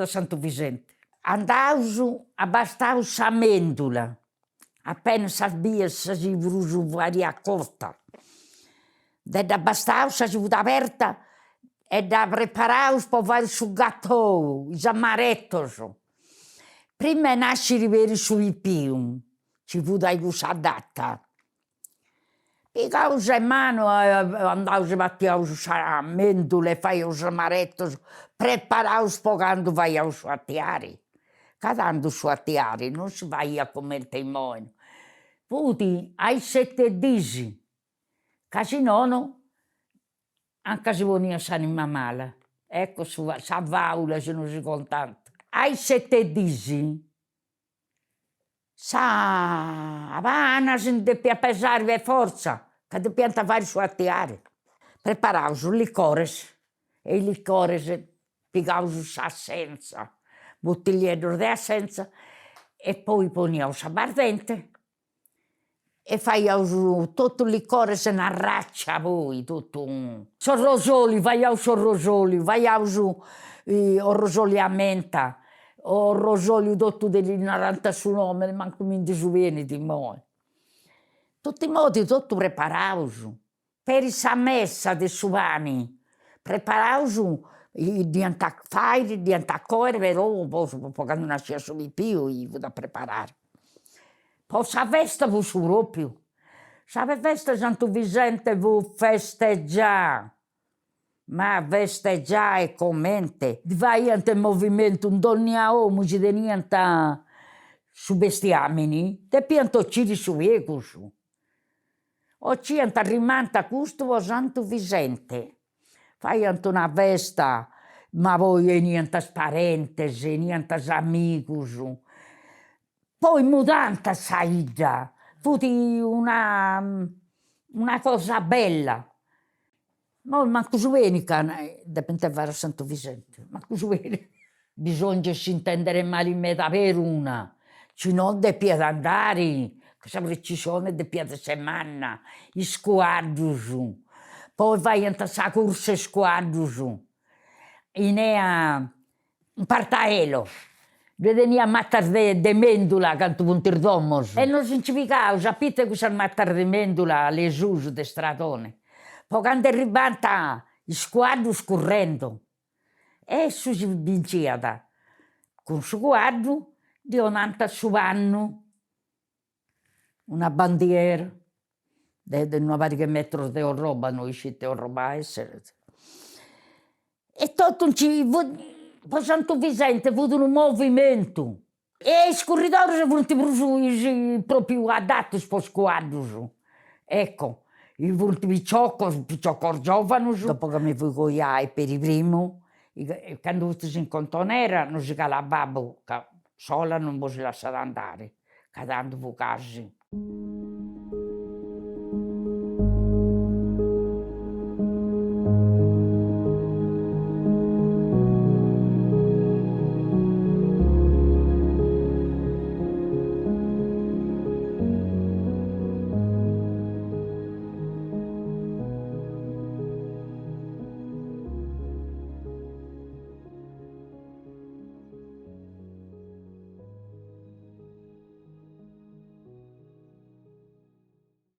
fut a Santu Vicente. Andaus, abastaus sa mendula, appena sa bias sa si prus pariat cota, de dd'abastaus sa si fut aberta e dda preparaus po fai su gatou, is amaretos. Prima 'e nasciri peri su pipiu, ci fut ai cussa data, Pigaus 'e manu e andaus e batiaus sa mendula e faiaus is amaretus, preparaus po candu faiaus su atiari, ca tandu su atiari non si faiat cumenti imoi, fut a is seti dis, ca si nono anca si poniat s'anima mala, ecco sa faula chi nosi contant. A is seti dis Sa pana si ndi depiat pesai de fortza, ca depiant fai su atiari. Preparaus licores e is licores pigaus s'assentza, butillieddus de assentza e poi poniaus s'abbardente E faiaus totu licores un'arraccia poi, totu. S'orrosoliu, faiaus s'orrosoliu, faiaus orrosoliu a menta, orrosoliu totu de ddi narant su nomini, mancu mi ndi subenit imoi. Totu in modi totu preparaus Peri sa mesa de su pani preparaus dd'iant a fairi, dd'iant a coere, però po candu nasciat su pipiu fut a preparari. Po sa festa fut su propriu, sa festa 'e Santu Vicente fut festeggià, ma festeggià e comente, ddi faiant movimentu in donnia 'omu chi teniant su bestiamini, depiant 'ociri su pegus 'Ociant arrimant custu po Santu Vicente, faiant una festa, ma poi 'eniant is parentes, 'eniant is amigus, poi mudant sa 'idda, fut una una cosa bella. Imoi mancu su benit ca depint fai a Santu Vicente, mancu su benit. Bisongiat s'intendere mali meda peruna, ci no depiat andari, ca sa prucessioni depiat essi manna, is cuaddus, poi faiant sa cursa is cuaddus, innea In Partaelo ddue teniat matas de de mendula cantu funt is domos. E nosi nci pigaus a pitzu 'e cussas matas de mendula de susu de stradone, po candu erribant is cuaddus currendo. E su chi binciat cun su cuaddu ddi 'onant su pannu Una bandiera de de una pariga 'e metros de orroba, no isciu ite orroba esseret. E totu nci fut, po Santu Vicente fut unu movimentu. E is curridoris funt prus is propriu adatus po is cuaddus, ecco, funt piciocos, piciocos giovanus. Dopo ca mi fui coià e peri primu, candu fustis in contonera no si calat babbu ca sola non bosi lassat andare ca tandu fut casi.